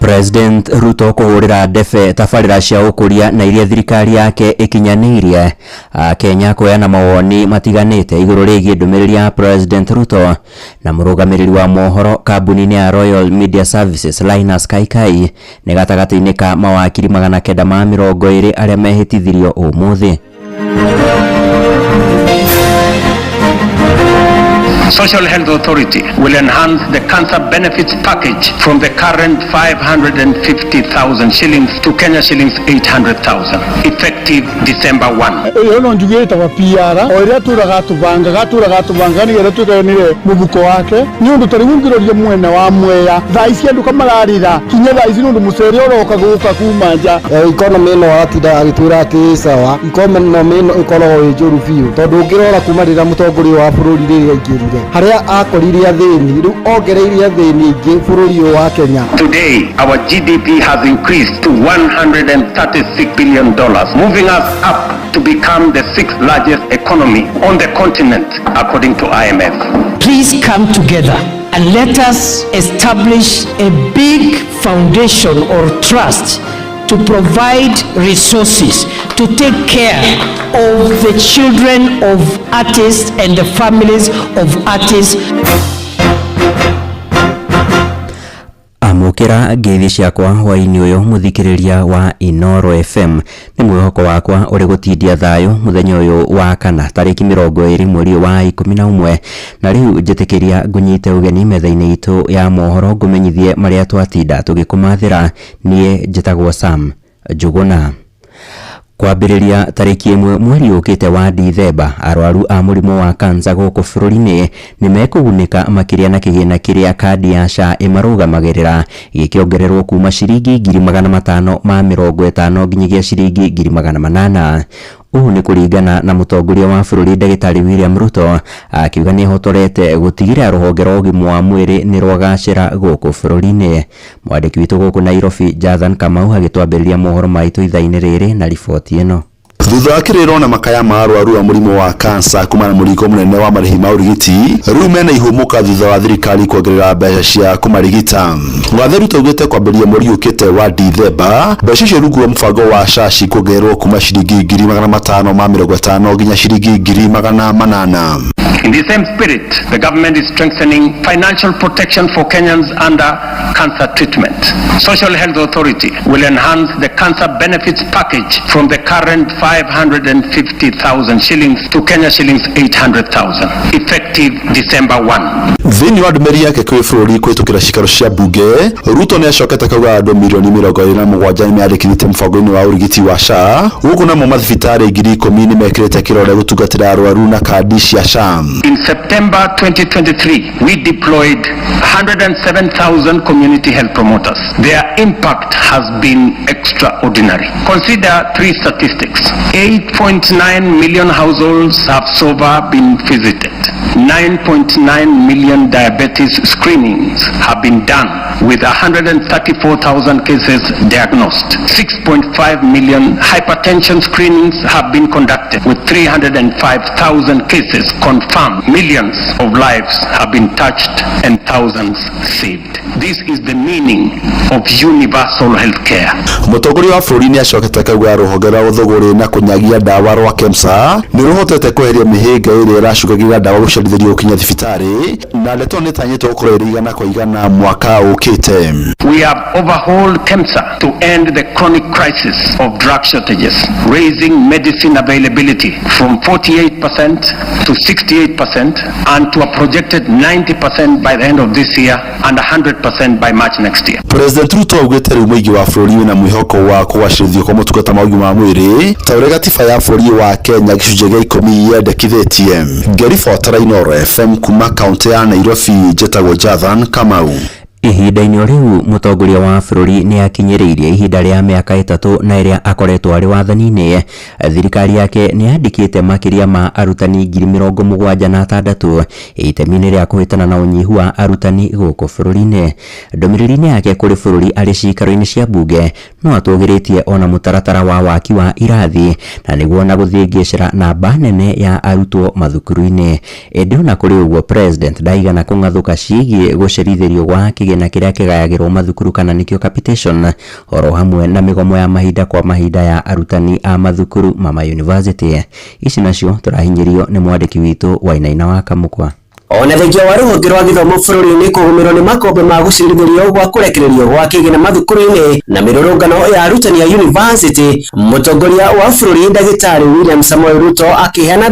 President Ruto kũhũrĩra ndebe tabarĩra cia ũkũria na iria thirikari yake ĩkinyanĩirie. Akenya kuheana mawoni matiganĩte igũrũ rĩgiĩ ndũmĩrĩri ya President Ruto na mũrũgamĩrĩri wa mohoro kambuni-inĩ ya Royal Media Services Linus Kaikai nĩ gatagatĩ-inĩ ka mawakiri 920 arĩa mehĩtithirio ũmũthĩ. Social Health Authority will enhance the cancer benefits package from the current 550,000 shillings to Kenya shillings 800,000, effective December 1. Ĩyo no njuge ĩtagwo PR o ĩrĩa atũraga atũbangaga atũraga atũbangaga nĩgetha twĩkanĩre mũbuko wake nĩ ũndũ ta rĩu ũngĩroria mwena wa Mwea thaa ici andũ kamararĩra kinya thaa ici nĩ ũndũ mũcere ũroka gũka kuma nja. Economy ĩno aratinda agĩtwĩra atĩ ĩ sawa, economy ĩno ĩkoragwo ĩ njũru biũ tondũ ũngĩrora kuma rĩrĩa mũtongoria wa bũrũri rĩrĩa aingĩrire harĩa akorire athĩni rĩu ongereire athĩni aingĩ bũrũri ũyũ wa Kenya. Today, our GDP has increased to $136 billion, moving us up to become the sixth largest economy on the continent, according to IMF. Please come together and let us establish a big foundation or trust to provide resources to take care of the children of artists and the families of artists. Amũkĩra ngeithi ciakwa hwaĩ-inĩ ũyũ mũthikĩrĩria wa Inooro FM. Nĩ mwĩhoko wakwa ũrĩ gũtindia thayũ mũthenya ũyũ wa kana tarĩki 20 mweri ũyũ wa 11, na rĩu njĩtĩkĩria ngũnyite ũgeni metha-inĩ itũ ya mohoro ngũmenyithie marĩa twatinda tũgĩkũmathĩra. Niĩ njĩtagwo Sam Njũgũna. Kwambĩrĩria tarĩki 1 mweri ũkĩte wa Dithemba, arwaru a mũrimũ wa kansa gũkũ bũrũri-inĩ nĩ mekũgunĩka makĩria na kĩgĩna kĩrĩa kandi ya SHA ĩmarũgamagĩrĩra gĩkĩongererwo kuma ciringi 550,000 nginyagia ciringi 800,000. Ũũ nĩ kũringana na mũtongoria wa bũrũri Ndagĩtarĩ William Ruto akiuga nĩ ahotorete gũtigĩrĩra rũhonge rwa ũgima wa mwĩrĩ nĩ rwagacĩra gũkũ bũrũri-inĩ. Mwandĩki witũ gũkũ Nairobi Jathan Kamau agĩtwambĩrĩria mohoro maitũ ithaa-inĩ rĩrĩ na riboti ĩno. Thutha wa kĩrĩro na makaya ma arwaru a mũrimũ wa kansa kumana na mũrigo mũnene wa marĩhi ma ũrigiti, rĩu mena ihũmũka thutha wa thirikari kuongerera mbeca cia kũmarigita. Wathe Ruto augĩte kwambĩrĩria mweri ũkĩte wa Dithemba, mbeca icio rungu rwa mũbango wa SHA cikuongererwo kuma ciringi 550,000 nginya ciringi 800,000. In the same spirit, the government is strengthening financial protection for Kenyans under cancer treatment. Social Health Authority will enhance the cancer benefits package from the current 550,000 shillings to Kenya shillings 800,000, effective December 1. Thĩinĩ wa ndũmĩrĩri yake kwĩ bũrũri kũhĩtũkĩra cikaro cia mbunge, Ruto nĩ acokete akauga andũ milioni 27 nĩ meyandĩkithĩtie mũbango-inĩ wa ũrigiti wa SHA, gũkũ namo mathibitarĩ 10,000 nĩ mekĩrĩte kĩrore gũtungatĩra arwaru na kandi cia SHA. In September 2023, we deployed 107,000 community health promoters. Their impact has been extraordinary. Consider three statistics. 8.9 million households have so far been visited. 9.9 million diabetes screenings have been done, with 134,000 cases diagnosed. 6.5 million hypertension screenings have been conducted, with 305,000 cases confirmed. Millions of lives have been touched and thousands saved. This is the meaning of universal health care. Mũtongoria wa bũrũri nĩ acokete akauga rũhonge rwa ũthũgũri na kũnyagia ndawa rwa KEMSA nĩ rũhotete kweheria mĩhĩnga ĩrĩa ĩracũngagĩrĩria ndawa gũcerithĩrio gũkinya thibitarĩ, na ndeto nĩ ĩtanyĩtwo gũkorwo ĩrĩ 100% mwaka ũkĩte. We have overhauled KEMSA to end the chronic crisis of drug shortages, raising medicine availability from 48% to 68% and to a projected 90% by the end of this year and 100% by March next year. President Ruto augĩte rĩu mũingĩ wa bũrũri wĩna mwĩhoko wa kũgacĩrithio kwa motungata ma ũgima wa mwĩrĩ ta ũrĩa gatiba ya bũrũri wa Kenya gĩcunjĩ gĩa 10 yendekithĩtie. Ngĩribotera Inooro FM kuma kaunti ya Nairobi, njĩtagwo Jathan Kamau. Ihinda-inĩ o rĩu mũtongoria wa bũrũri nĩ akinyĩrĩirie ihinda rĩa mĩaka 3 na ĩrĩa akoretwo arĩ wathani-inĩ. Thirikari yake nĩ yandĩkĩte makĩria ma arutani 76,000 itemi-inĩ rĩa kũhĩtana na ũnyihu wa arutani gũkũ bũrũri-inĩ. Ndũmĩrĩri-inĩ yake kũrĩ bũrũri arĩ cikaro-inĩ cia mbunge no atũgĩrĩtie ona mũtaratara wa waki wa irathi na nĩguo na gũthĩngĩcĩra namba nene ya arutwo mathukuru-inĩ. Ĩndĩ ona kũrĩ ũguo, President ndaigana kũng'athũka ciĩgiĩ gũcerithĩrio gwa kĩgĩna Kĩgĩna kĩrĩa kĩgayagĩrwo mathukuru kana nĩkĩo capitation, oro hamwe na mĩgomo ya mahinda kwa mahinda ya arutani a mathukuru ma university. Ici nacio tũrahinyĩrio nĩ mwandĩki witũ Wainaina wa Kamũkwa. Ona thengia wa rũhonge rwa gĩthomo bũrũri-inĩ kũgũmĩrwo nĩ makombe ma gũcirithĩrio gwa kũrekererio gwa kĩgĩna mathukuru-inĩ na mĩrũrũngano ya arutani a university, mũtongoria wa bũrũri ndagĩtarĩ William Samoei Ruto akĩheana